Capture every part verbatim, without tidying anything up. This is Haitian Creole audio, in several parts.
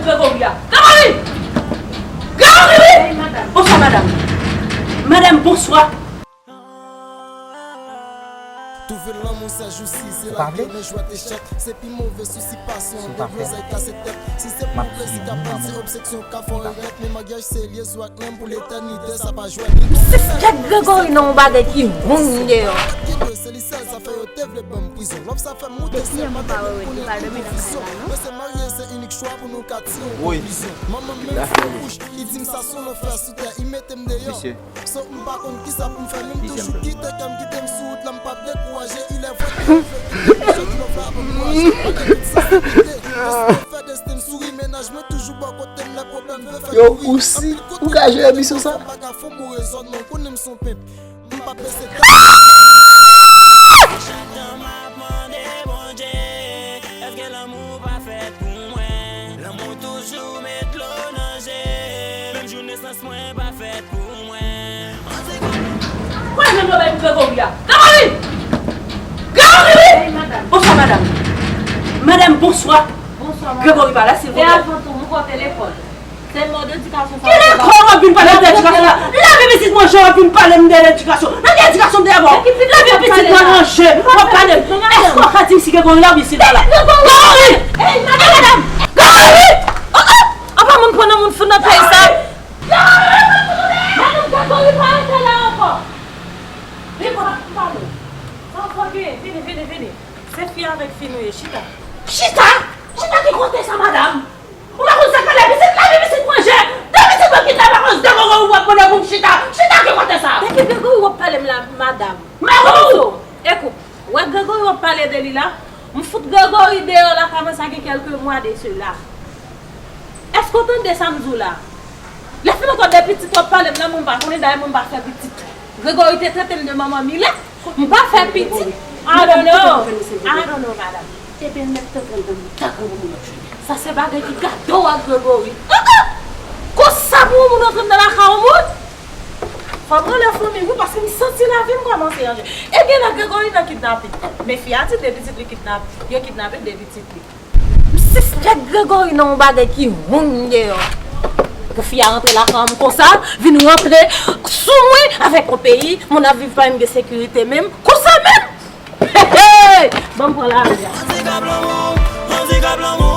Gregory a. Gregory! Gregory, wi! Bonswa, madanm. Madanm, bonswa. Twouve lanmou sèjousi, se lage men jwèt echèk. Se pi move sousi pasyon, deblozay kase tèt. Si se pou plezi k ap vann, se obseksyon k ap fè w regrèt. Men maryaj se lyezon ak nanm pou letènite, sa pa jwèt. M sispèk Gregory nan yon bagay ki wrong deyò. Ki dwe se li sèl, sa fè yo te vle ban m prizon. Love sa fè m moute syèl, pa te menm konnen ki konfizyon. Mwen se marye, se inik chwa pou nou ka tire yon konklizyon. Manman m menm fè bouch, li di m sa se yon lanfè sou tè, li mete m deyò. So, m pa konn kisa pou m fè, men m toujou kite kè m kite m sou wout la, m p ap dekouraje. Il est vrai que m fè tout sa, tout love la pou m raje. Malgre tout sa se kite, Destiny fè Destiny souri, mennaj mwen toujou bò kote m lè pwoblèm vle fè kouri. Yo, ou si ou ka jere emisyon sa? Anpil kote m pa ka fon pou rezònman, ou konnen m son pimp. M p ap bese tèt. Chak tan m ap mande Bondye, èske lanmou pa fèt pou mwen? Lanmou toujou met dlo nan je, menm jou nesans mwen pa fèt pou mwen. Kwè menm lè w bay pou Gregory a. Gregory! Gregory, wi! Bonswa, madanm. Madanm, bonswa. Bonswa, madanm. Gregory pa la, silvouplè. Se avan tou, m pran telefòn. Se mòd edikasyon sa yo. Kilè kò w ap vin pale m de edikasyon la? Lave pitit manje, w ap vin pale m de edikasyon. Nan ki edikasyon m te avè w? Lave pitit mwen manje, w ap pale m. Èske w ka di m si Gregory la oubyen si l pa la? Gregory! Ey, madanm! Gregory! Oh, oh! Anpil moun pran nan moun fou nan peyi sa. Madanm, Gregory pa antre la ankò. Vin pale. Sa w fè genyen? Vini, vini, vini. Se fi avèk fi nou ye, chita. Chita? Chita ki kote sa, madanm? Ou pa konn sa k pale pitit, lave pitit manje. De pitit mwen kidnape akoz de gogo ou ap mande pou m chita. Chita ki kote sa? De ki Gregory w ap pale m la, madanm? Madanm! Ekout, wè Gregory w ap pale de li la, m fout Gregory deyò lakay mwen sa gen kèlke mwa de sela. Èske w tande sa m di w la? Lè fin ankò de pitit w ap pale m la, mwen m pa konnen, dayè mwen m pa fè pitit. Gregory te trete m de manman milèt. M pa fè pitit. I don't know. I don't know, madanm. Ebyen, mèt tann, tann, tann, tann, tann, tann, tann. Sa se bagay ki gade w ak Gregory. Ah, ah! Konsa pou yon moun antre nan lakay yon moun? Fò m rele fanmi m wi, paske m santi lavi m kòmanse chanje. Ebyen, la Gregory nan kidnapin. Men fi a di de pitit li kidnap, yo kidnape de pitit li. M sispèk Gregory nan yon bagay ki wrong deyò. Pou fi a rantre lakay m konsa, vin rantre sou mwen avèk yon peyi, moun ap viv pa menm gen sekirite menm, konsa menm. Hey, hey! Ban m pran lari a. Andikap lanmou, andikap lanmou,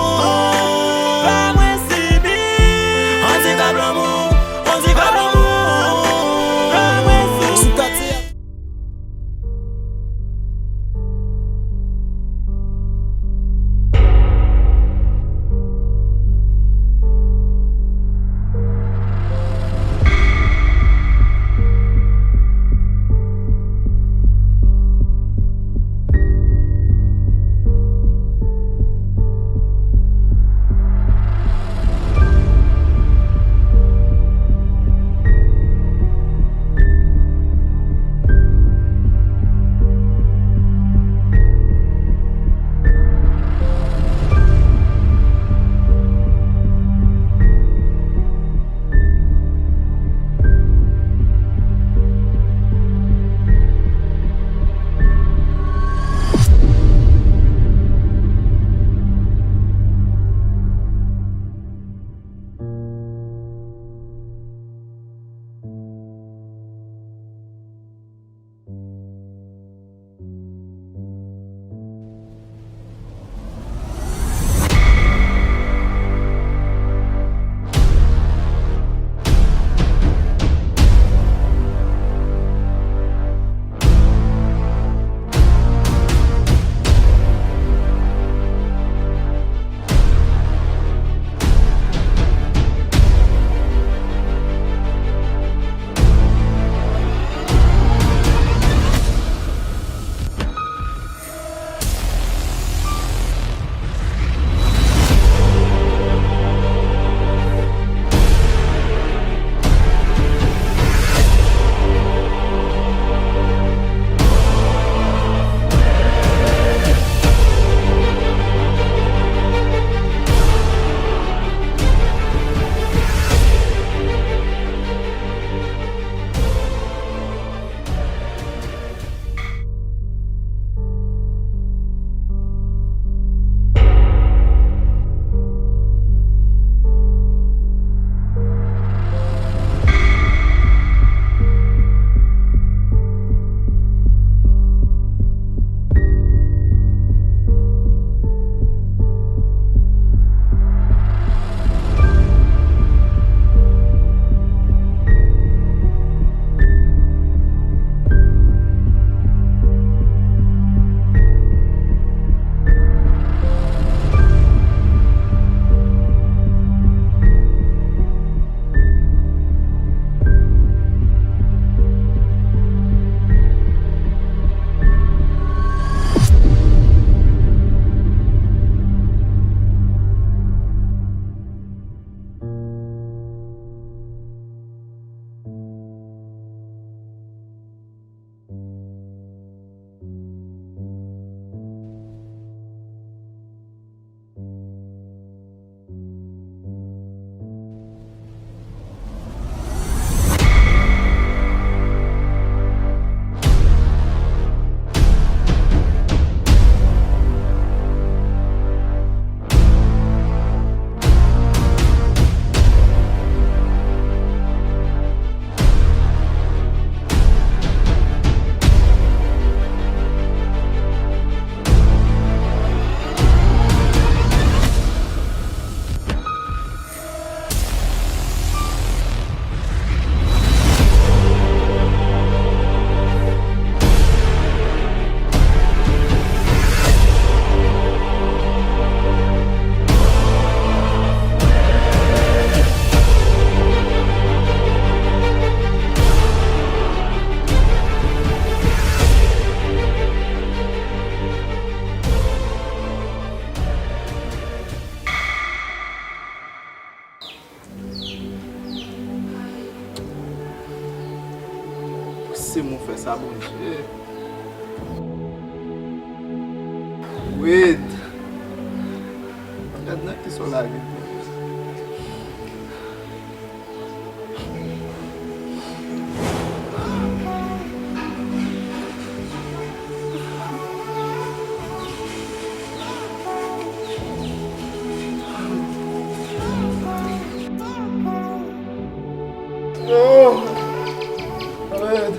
fè mwen sibi. Andikap lanmou, andikap lanmou, fè mwen sibi. Sou katye a. A Bondye. Wade. Gad nan ki sa w lage pou mwen. Oh! Red,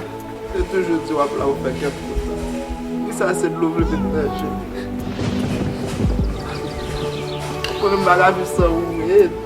yo toujou di w ap la ou fè kèk kout la. Wi, sa se dlo vle met nan je m. Konnen m pa ka viv san ou, Red.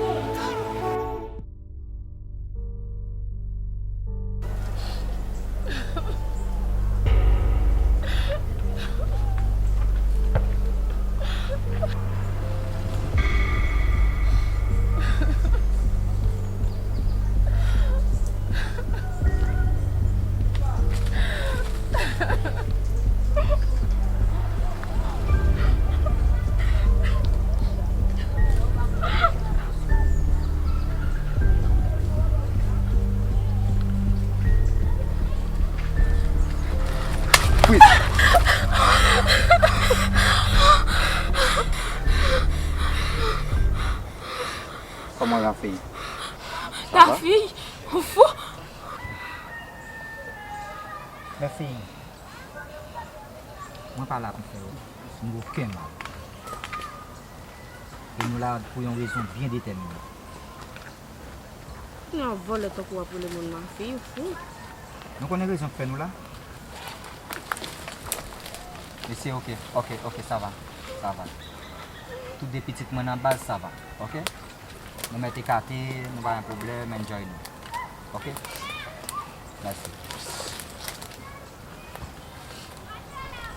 Kòman Lafiy? Sa va? Lafiy? Ou fou? Lafiy, mwen pa la pou fè nou okenn mal. E nou la pou yon rezon byen detèmine. Yon vòlè tankou w ap rele moun Lafiy, ou fou? Nou konnen rezon k fè nou la? Mesye, oke, oke, oke, sa va, sa va. Tout de pitit mwen nan baz, sa va, oke? Nou mèt ekate, nou pa gen pwoblèm, enjoy nou. Oke? Mèsi.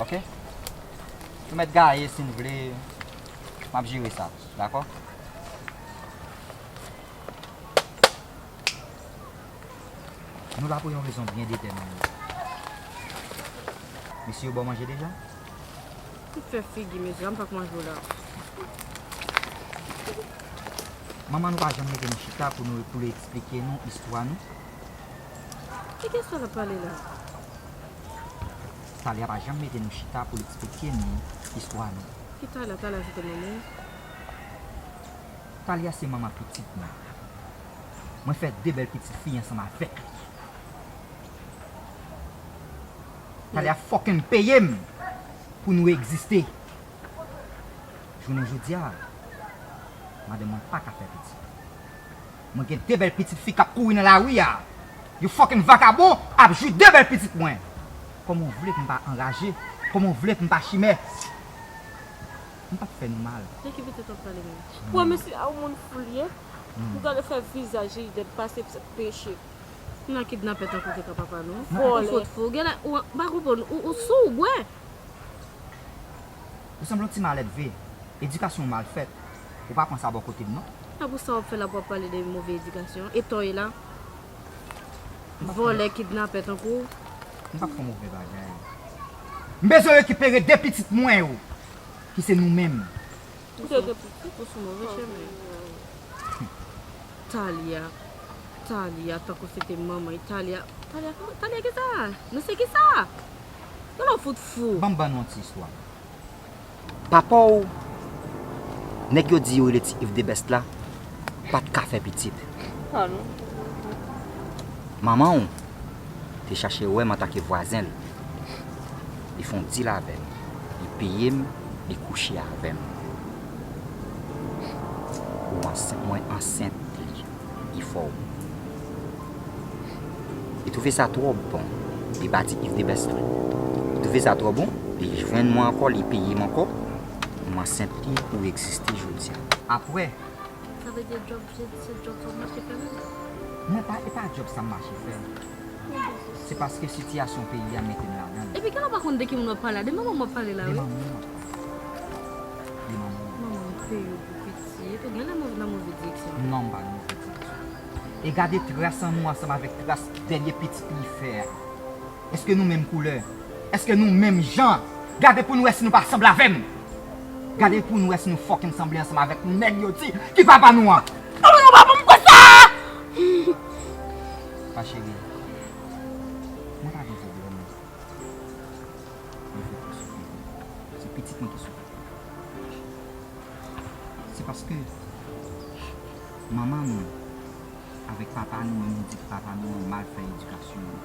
Oke? Nou mèt gaye si n vle, m ap jere sa, dakò? Nou la pou yon rezon byen detèmine. Mesye yo ba w manje deja? M fè figi, mesye, m pa k manje w la. Manman nou pa janm mete nou chita pou nou, pou l eksplike nou istwa nou. Ki kestyon l ap pale la? Talya pa janm mete nou chita pou l eksplike nou istwa nou. Ki Talya? Talya se te manman w? Talya se manman pitit mwen. Mwen fè de bèl pitit fi ansanm avèk li. Talya fucking peye m pou nou egziste. Jounen jodi a, madanm mwen pa ka fè pitit. Mwen gen de bèl pitit fi k ap kouri nan lari a. Yo fucking vakabon ap jwi de bèl pitit mwen. Kòman w vle pou m pa anraje? Kòman w vle pou m pa chimè? M p ap fè nou mal. De ki pitit w ap pale menm? Ou wè mesye a, yon moun fou li ye. M t ale fè vizaj li dèt pase peche. Nan kidnapè tankou te ka papa nou. Ou fou, ou fou. Genlè, ou pa konprann, ou, ou sou, ou bwè. Ou sanble yon ti malèdve. Edikasyon w mal fèt. Ou pa pran sa bò kote m, non. A pou sa w ap fè la pou w ap pale de move edikasyon? E tò w ye la? Vòlè, kidnapè tankou w. M p ap fè move bagay. M bezwen rekipere de pitit mwen yo, ki se nou menm. Ou te gen pitit, ou sou move chemen. Talya, Talya, tankou se te manman l, Talya, Talya, Talya, kisa? Nou se kisa? Talya, w fout fou. Ban m ban nou yon ti istwa. Papa w, nèg yo di yo rele ti Yves the Best la, pa t ka fè pitit. Ah non. Manman w te chache wè m antanke vwazen l. Li fè yon dil avè m. Li peye m, li kouche avè m. Ou ansent, mwen ansent li. Li fè w. Li twouve sa twò bon. Li pa di Yves the Best. Li twouve sa twò bon. Li jwenn mwen ankò, li peye m ankò. M ansent li pou egziste jodi a. Apre. Sa vle di djòb, se, se djòb sa w mache fè menm? Mwen pa, e pa djòb sa m mache fè. Se paske sitiyasyon peyi a mete m ladan l. Epi genlè w pa konn de ki moun w ap pale la, de manman w w ap pale la, wi. De manman w. De manman w. Manman w peye w pou pitit, ou genlè nan move direksyon. Non, m pa nan move direksyon. E gade tras an nou ansanm avèk tras dènye pitit li fè a. Èske nou menm koulè? Èske nou menm jan? Gade pou nou wè si nou pa sanble avè m. Gade pou nou wè si nou fucking sanble ansanm avèk nèg yo di ki papa nou an. Oh non, papa m kwè sa! Ma chérie, mwen pa gen pwoblèm. Pitit mwen ki soufri. Se paske manman nou avèk papa nou, menm nou di papa nou an mal fè edikasyon nou.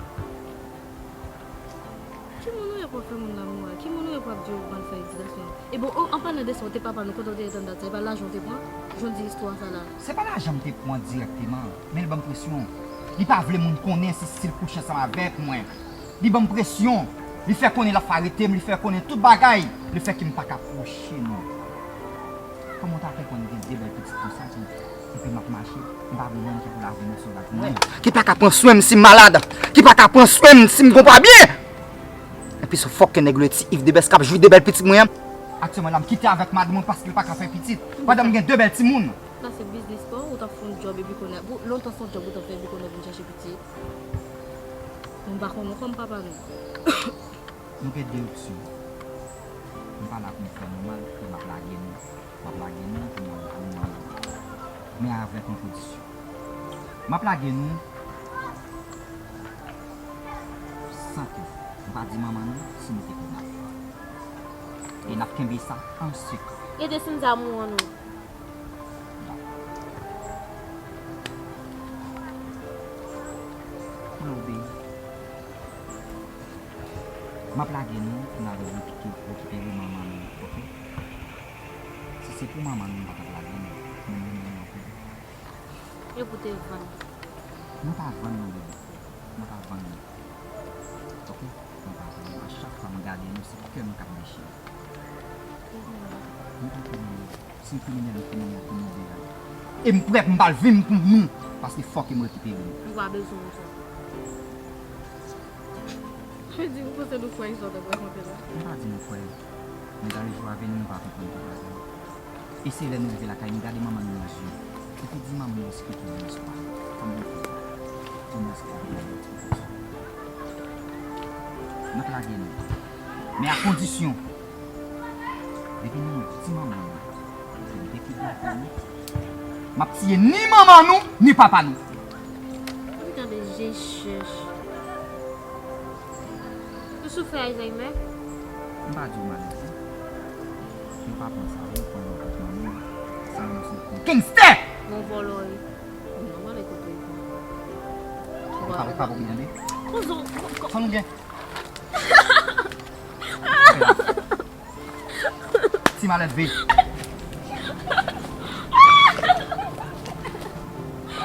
Ki moun ou ye pou w ap fè moun lanmou a? Ki moun ou ye pou w ap di yo mal fè edikasyon? E bon, o, an palan de sa, w te papa nou, kote w te ret anndan sa? E pa lajan w te pran? Jan w di istwa sa la. Se pa lajan m te pran dirèkteman, men l ban m presyon. Li pa vle moun konnen si, si l kouche ansanm avèk mwen. Li ban m presyon. Li fè konnen l ap arete m, li fè konnen tout bagay. Lefètke m pa ka pwoche nou. Kòman w ta fè konn gen de bèl pitit konsa ki, epi m ap mache, m pa gen nonm ki pou lave mòso rad pou mwen? Ki pa ka pran swen m si m malad, ki pa ka pran swen m si m gon pa byen. Epi se fòk ke nèg Leti Iv Debès k ap jwi de bèl pitit mwen an. Aktyèlman la, m kite avèk madanm mwen paske l pa ka fè pitit, pandan m gen de bèl timoun. Sa se biznis pa w, ou t ap fè yon djòb epi kounye a, pou lontan se yon djòb ou t ap fè epi kounye a w vin chache pitit. Nou pa konn ou kòm papa nou. Nou gen de opsyon. M pa la pou m fè nou mal, e m ap lage nou. M ap lage nou pou nou al goumen. Men avèk yon kondisyon. M ap lage nou san ke nou pa di manman nou si nou te kidnape. E n ap kenbe sa an sekrè. E de si m zamou an nou? Mwen obeyi. M ap lage nou pou n al rekite-, rekipere manman nou, oke? Si se pou manman nou, m pa t ap lage nou. Men nou menm non pli. E pou te vann? Nou pa vann non, bebe. Nou pa vann non. Oke? Nou pa vann non. A chak fwa m gade nou, se kè m k ap dechire. Nou pa kriminèl. Si m kriminèl, m kriminèl pou nou de a. E m prè pou m ba l vi m pou nou, paske fòk m rekipere nou. Nou pa bezwen konsa. Sa vle di, ou panse nou kwè istwa w t ap rakonte la? M pa di nou kwè l. Men dan le jou a vini, nou va konprann tout bagay. E se lè nou rive lakay, nou gade manman nou nan je. Epi di manman nou eksplike nou istwa. Kòman nou fè sa? Pou nou eksplike nou istwa. N ap lage nou. Men a kondisyon, depi nou di manman nou ke nou te kidnape nou, m ap tiye ni manman nou, ni papa nou. Gade je chèch. Ou soufri Alzheimer? M pa di w maladi. Yo pa pran sa, yo pran yon kòk manmi. Sa yon se yon gangstè! Yon vòlò, wi. Yon vòlò kote w pran. Ou pa, ou pa pou tande? Sa nou gen? Ti malèt ve.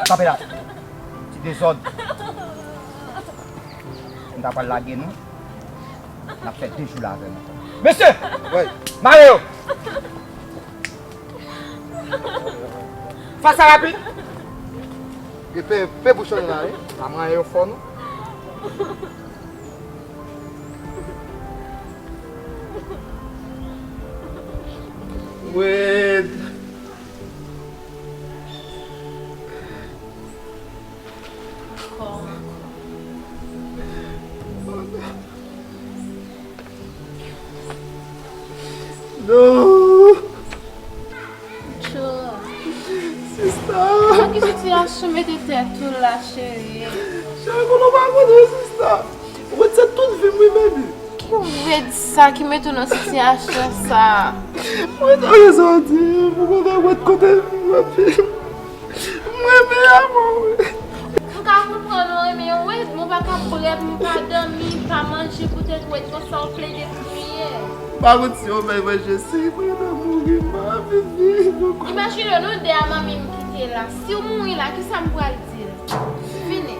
Kanpe la. Ti dezòd. M ta pral lage nou. N ap fè de jou la avè nou. Mesye! Wi. Mare yo! Fè sa rapid! Gen pe, pe bouchon la, wi. Pa manyen yo fò, non. Wed. Kò ankò. Non. Tchou. Sista. Nan ki sitiyasyon mete tèt ou la, cheri? Cheri, konnen w pa konnen, sista. Ou konn se tout vi m, wi, baby. Ki rèd sa ki mete w nan sitiyasyon sa? Mwen ta bezwen di, pou konnen mwen kote m anpil. M renmen a mò, wi. M ka konprann ou renmen Wed, men w pa ka brèt, m pa dòmi, m pa manje poutèt Wed konsa w plede kriye. Pa konn si w bay manje, si mwen nan mouri, m pa vin viv ankò. Imajine w, nou de a manmi m kite la. Si w mouri la, kisa m pral di l? Fini.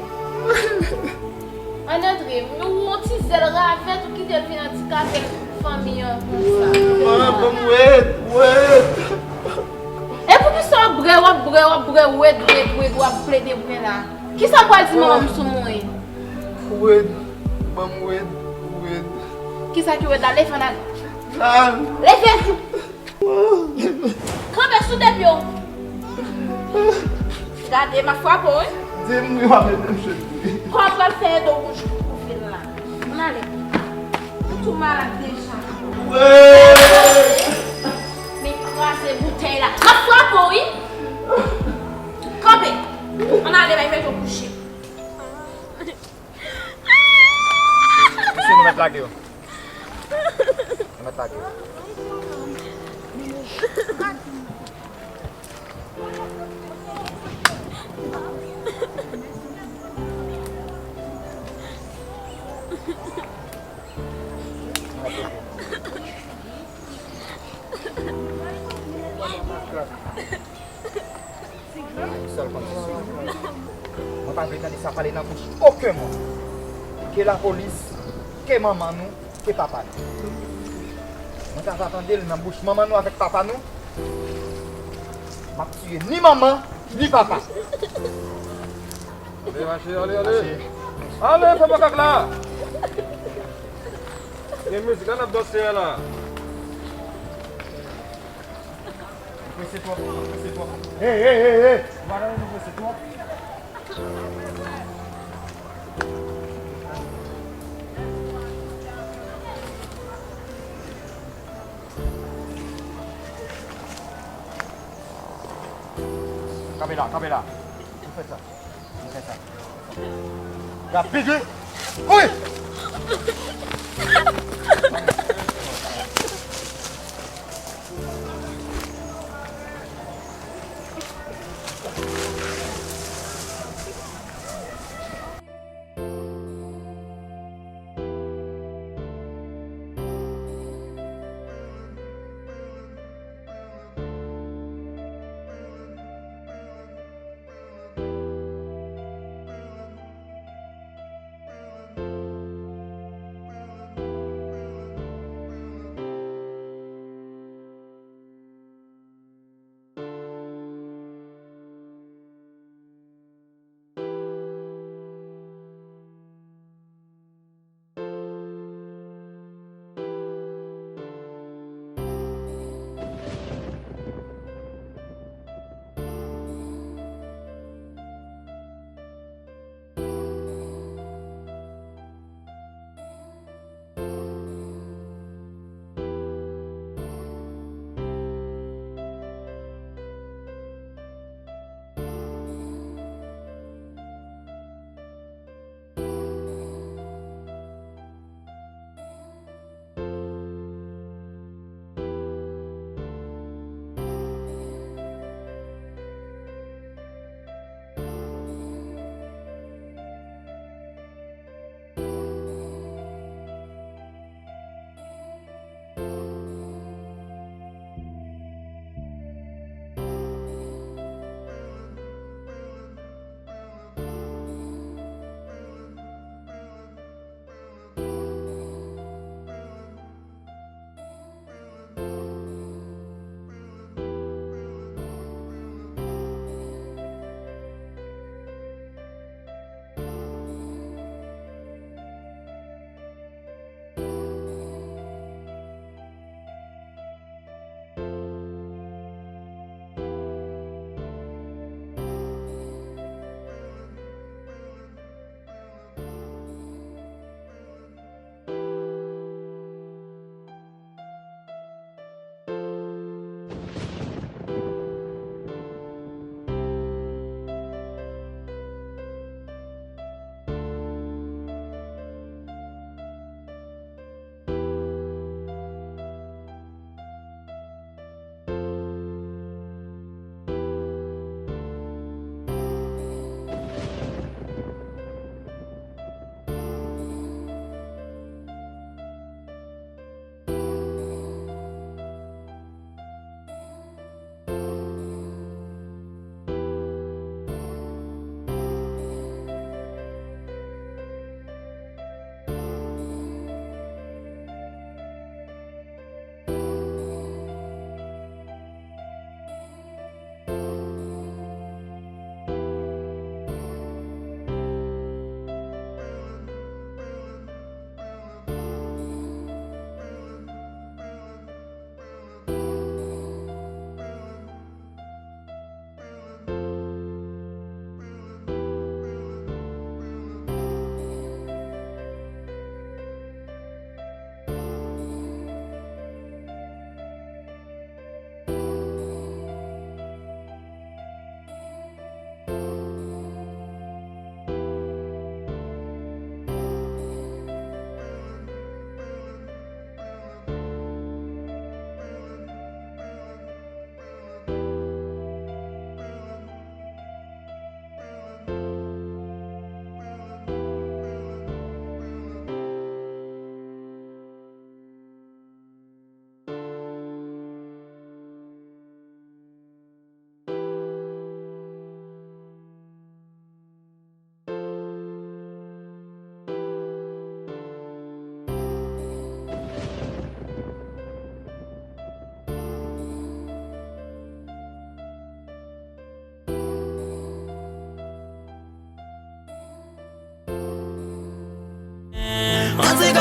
Ann antre, nou yon ti zèl ravèt ou kite l vin andikape fanmi an konsa. Ban m Wed, Wed. E poukisa w ap brè, w ap brè, w ap brè, Wed, Wed, Wed, w ap plede brè la? Kisa w pral di manman m si w mouri? Wed, ban m Wed, Wed. Kisa ki Wed la? Leve, ann ale. Leve! Kanpe sou de pye w. Gade, m ap frape w, wi. Di m wi, w ap mete m chèz wi. Kò w pral fè do wouj pou kouvin la. Ann ale. Ou tou malad deja. Wi. Men kraze boutèy la. M ap frape w, wi. Kanpe. Ann ale, bay mete w kouche. Mesye, nou mèt lage yo. Atake. Sèl kondisyon. Mwen pa vle tande sa pale nan bouch okenn moun. Ke lapolis, ke manman nou, ke papa nou. Mwen ta va tande l nan bouch manman nou avèk papa nou. M ap tiye ni manman, ni papa. Ale, mache, ale, ale. Ale, fè makak la. Gen mizik la, n ap danse a la. Prese twòp, prese twòp. Hey, hey, hey, hey. Ou pa tande nou prese twòp? Kanpe la, kanpe la. Nou fè sa. Nou fè sa. Rapid, wi. Wi.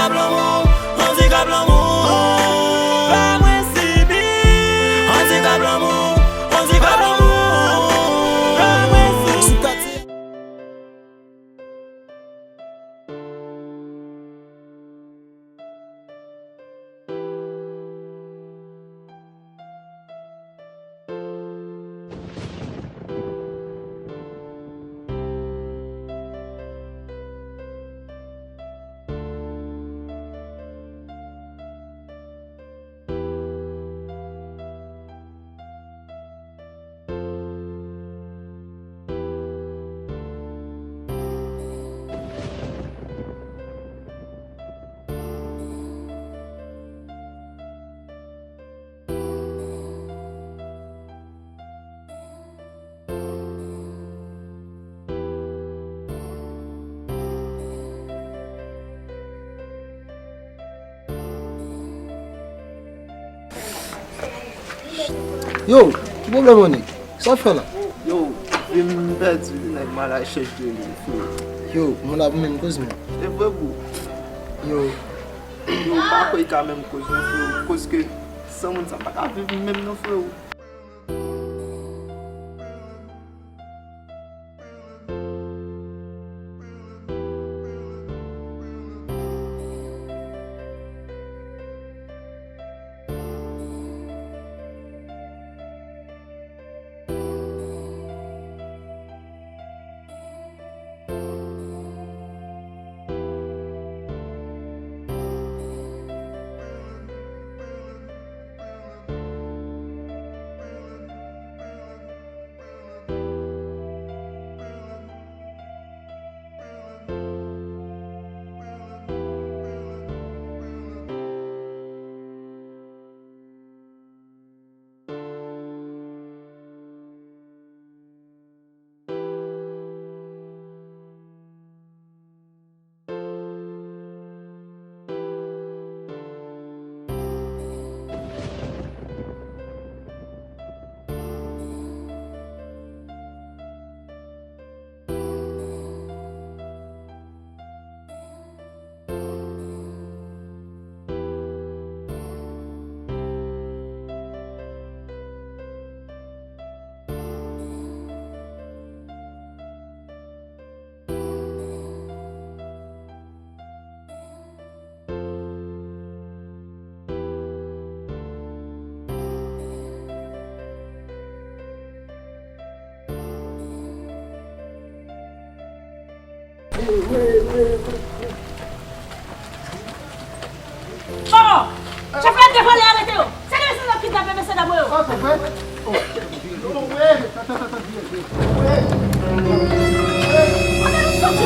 Andikap lanmou, andikap lanmou, pa mwen sibi. Andikap lanmou, andikap lanmou, pa mwen sibi. Yo, ki pwoblèm ou, nèg? Sa w fè la? Yo, vi m pèdi, nèg, m al chèche li, freo. Yo, moun ap menm koz menm. E vre, bro. Yo. Yo, m pa kwè l ka menm koz non, freo. Koz ke san moun sa m pa ka viv menm non, freo. Oh! Chofè de vòlè, arete yo! Se de mesye dam kidnape mesye dam yo! Sa se vre? Oh. Kote nou soti